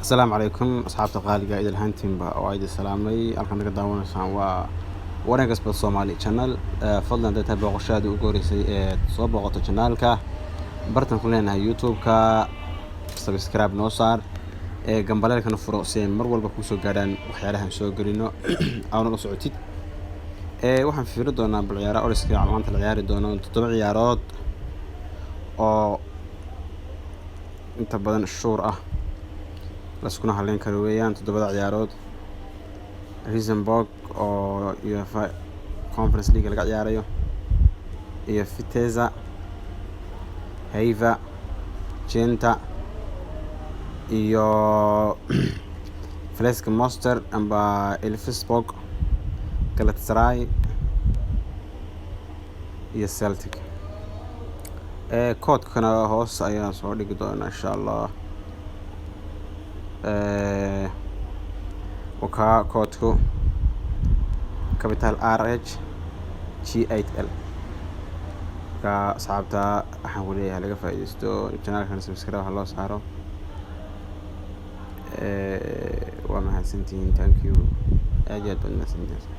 Asalaamu calaykum, asxaabta qaaliga, idil ahaantiinba oo idin salaamay. Halkan naga daawanaysaan waa Waranka Sport Somali Channel. Fadlan, hadday tahay booqashaadii ugu horeysay ee soo booqato channelka, bartan ku leenahay YouTube-ka, subscribe noo saar, ee gambaleelkana furo si ay mar walba kusoo gaadhaan waxyaalahan soo gelino aana la socotid. Waxaan fiiri doonaa bal ciyaaraha oriska maanta la ciyaari doono, toddoba ciyaarood oo inta badan shuur ah laiskuna haleyn karo weeyaan toddobada ciyaarood. Rosenborg oo UEFA Conference League laga ciyaarayo iyo Vitesse, Haifa, Gent iyo Flesk Monster amba Elfsborg, Galatasaray iyo Celtic. Koodkana hoos ayaan soo dhigi doonaa, insha Allah. Wakaa koodku, capital RHG8L. Marka asxaabta waxaan ku leeyahay laga faa'iidaysto, channelkan subscribe ha loo saaro. Waa mahadsantihiin, thank you, aad iyo aad baad mahadsantihiin.